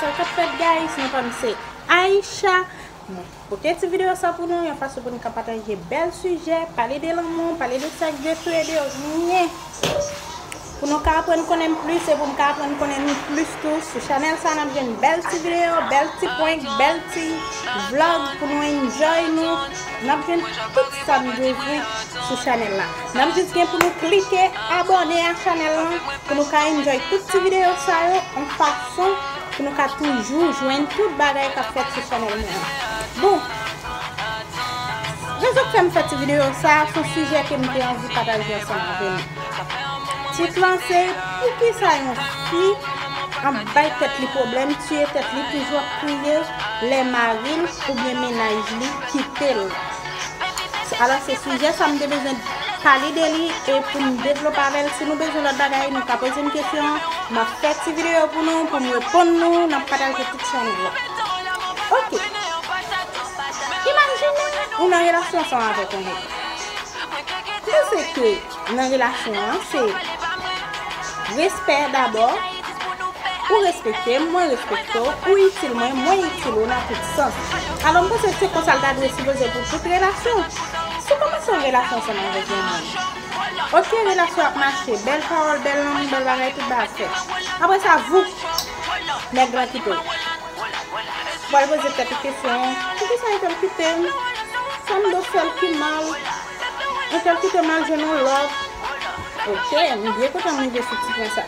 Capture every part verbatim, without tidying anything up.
Sa k ap fèt, guys? Non, pa m se Aisha. Mwen pote ti videyo sa pou nou, yon fason pou nou ka pataje bèl sijè, pale de lanmou, pale de sa k vle touye de yo byen. Pou nou ka aprann konnen m plis e pou m ka aprann konnen nou plis tou. Sou chanèl sa, n ap jwenn bèl ti videyo, bèl ti prank, bèl ti vlog pou nou enjoy nou. N ap jwenn tout sa n bezwen sou chanèl la. N ap jis gen pou nou klike abòne a chanèl lan pou nou ka enjoy tout ti videyo sa yo yon fason pou nou ka toujou jwenn tout bagay k ap fèt sou chanèl mwen an. Bon, rezon k fè m fè ti videyo sa a, se yon sijè ke m te anvi pataje ansanm avè nou. Tit lan se, poukisa yon fi ap bay tèt li pwoblèm, tiye tèt li, toujou ap kriye lè mari l oubyen mennaj li kite l. Alò, se sijè sa m te bezwen pale de li e pou m devlope avè l. Si nou bezwen lòt bagay, nou ka poze m kesyon. M ap fè ti videyo pou nou, pou m reponn nou, n ap pataje tout sa nou vle. Oke. Imajine ou nan relasyon ansanm avèk yon nèg. Ou panse ke nan relasyon an, se respè dabò, ou respekte m, mwen respekte w, ou itil mwen, mwen itil ou nan tout sans. Alò, m panse se konsa l ta dwe sipoze pou tout relasyon. Si w kòmanse yon relasyon ansanm avèk yon moun, oke, relasyon ap mache, bèl pawòl, bèl lanmou, bèl bagay, tout bagay ap fèt. Apre sa, voup, nèg lan kite w. W al poze tèt ou kesyon, poukisa entèl kite m? Sa m do fè l ki mal? Entèl kite m al jwenn yon lòt. Oke, m byen kontan m rive sou ti pwen sa.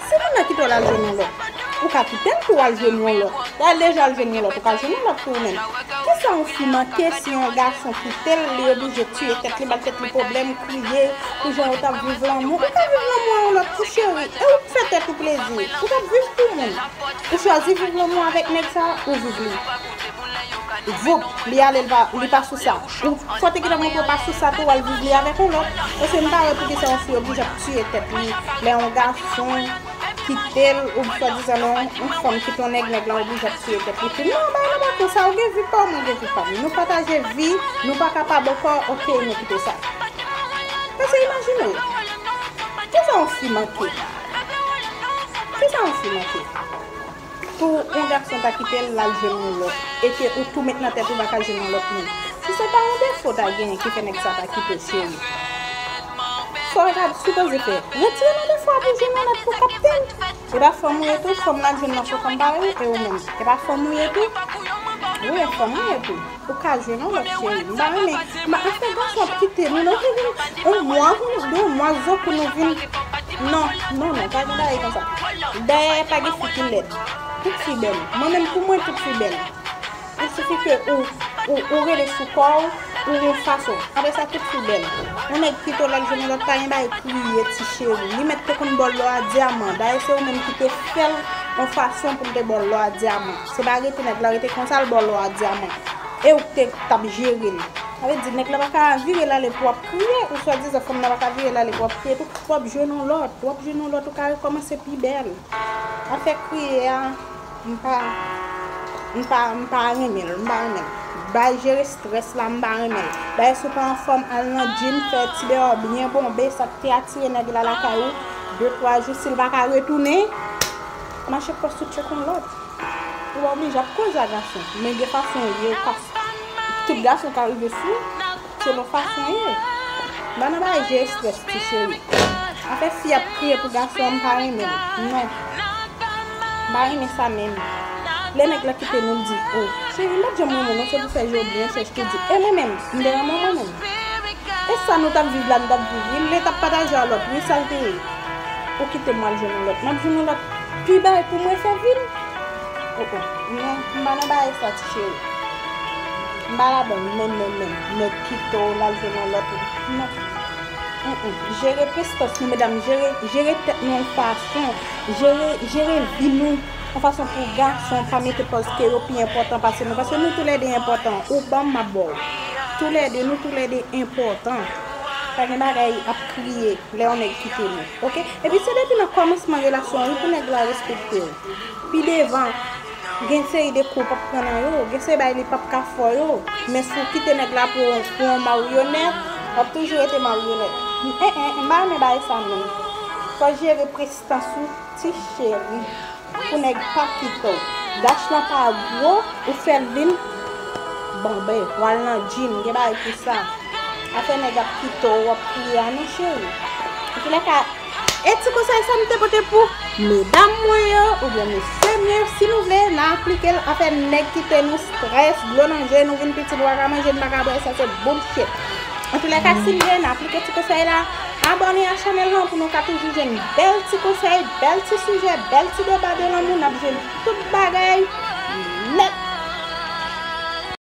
Si moun nan kite w l al jwenn yon lòt, ou ka kite l tou al jwenn yon lòt. Lè l deja al jwenn yon lòt, ou ka jwenn yon lòt tou ou menm. Kisa yon fi manke si yon gason kite l, li oblije tiye tèt li, ba l tèt li pwoblèm, kriye, pou jan yo t ap viv lanmou? Ou ka viv lanmou a yon lòt tou cheri, e ou k fè tèt ou plezi. Ou t ap viv pou moun. Ou chwazi viv lanmou avèk nèg sa, ou viv li. Voup, li ale, li pa, li pa sou sa. Ou fò te gentan montre w pa sou sa tou, w al viv li avèk yon lòt. Paske m pa wè poukisa yon fi oblije ap tiye tèt li lè yon gason kite l, ou swadizan lè yon, yon fanm kite yon nèg, nèg la oblije ap tiye tèt li. Pi non, bagay la pa konsa, ou gen vi pa w, mwen gen vi pa m. Nou pataje vi, nou pa kapab ankò, oke, nou kite sa. Paske imajine w, kisa yon fi manke? Kisa yon fi manke? Pou yon gason ta kite l, l al jwenn yon lòt, e ke ou tou met nan tèt ou pa ka jwenn yon lòt moun. Si se pa yon defo w ta genyen ki fè nèg sa ta kite w, cheri, sa w ta sipoze fè? Retire nan defo a pou jwenn yon lòt pou kapte l. E pa fanm ou ye tou, fanm nan jwenn nan fo fanm parèy ou, e ou menm? E pa fanm ou ye tou? Wi, e fanm ou ye tou. Ou ka jwenn yon lòt cheri. M pa renmen. M pa afè gason ap kite nou, non. Yon mwa, yon de mwa, zòt pou nou vin. Non, non, non, pa gen bagay konsa. Dayè, pa gen fi ki lèd. Tout fi bèl. Mwen menm, pou mwen, tout fi bèl. Il sifi ke ou, ou, ou rele sou kò w, ou yon fason. Apre sa, tout fi bèl. Yon nèg kite w l al jwenn yon lòt, pa gen bagay kriye, ti cheri. Li mèt te konn ba w lò a dyaman. Dayè, se ou menm ki te fè l yon fason pou l te ba w lò a dyaman. Se pa rete nèg la rete konsa, l ba w lò a dyaman. E ou k te t ap jere l. Sa vle di, nèg la pa ka vire l ale pou w ap kriye, ou swadizan fanm nan pa ka vire l ale pou w ap kriye tou. W ap jwenn yon lòt, w ap jwenn yon lòt, ou ka rekòmanse pi bèl. Afè kriye a, m pa, m pa, m pa renmen l, m pa renmen l. Bay jere estrès la, m pa renmen l. Dayè, si w pa anfòm, al nan gym, fè ti deyò byen bonbe, sa k te atire nèg la lakay ou, de twa jou, si l pa ka retounen, mache pòs ou tcheke yon lòt. Ou pa oblije ap koze a gason, men gen fason w ye, ou ka, tout gason ka rive sou ou, selon fason w ye. M pa nan bagay jere estrès, ti cheri. Afè fi ap kriye pou gason an, m pa renmen l. Non. M pa renmen sa menm. Lè nèg la kite nou, l di, o, cheri, m pa t janm renmen w non, se pou fè jodi an chèch tou di. E mwen menm, m te renmen w mwen menm? E sa nou t ap viv la, nou t ap viv, wi, l te t ap pataje a lòt, wi, sa l te ye. Ou kite m al jwenn yon lòt. M ap jwenn yon lòt pi bay pou mwen fè vi m. O, o, non, m pa nan bagay sa, ti cheri. M pa ladan l, non, non, non. Nèg kite w, l al jwenn yon lòt, non. Mm, mm. Jere prestans nou, medam, jere, jere tèt nou yon fason. Jere, jere vi nou yon fason pou gason pa mete pòz ke yo pi enpòtan pase nou. Paske nou toulède enpòtan. Ou ban m, m ap ba w. Toulède, nou toulède enpòtan. Pa gen bagay ap kriye lè yon nèg kite nou, oke? Epi se depi nan kòmansman relasyon an, wi, pou nèg la respekte w. Pi devan, gen seri de kou w p ap pran nan yo, gen seri bagay li p ap ka fè w yo, men si w kite nèg la pou, pou yon maryonèt, w ap toujou rete maryonèt. En, en, m pa renmen bagay sa menm. Fò w jere prestans ou, ti cheri. Pou nèg pa kite w. Gach lan pa gwo, ou fè l vin banben, w al nan gym, gen bagay pou sa. Afè nèg ap kite w, w ap kriye a non cheri. Antoulèka, e ti konsèy sa m te pote pou medam mwen yo, oubyen mesye m yo, si nou vle, n a aplike l, afè nèg kite nou strès, dlo nan je, nou vin piti, nou pa ka manje, nou pa ka bwè, sa se bullshit. Antoulèka, si n vle, n aplike ti konsèy la, abòne a chanèl lan pou nou ka toujou jwenn bèl ti konsèy, bèl ti sijè, bèl ti deba de lanmou, n ap jwenn tout bagay nèt.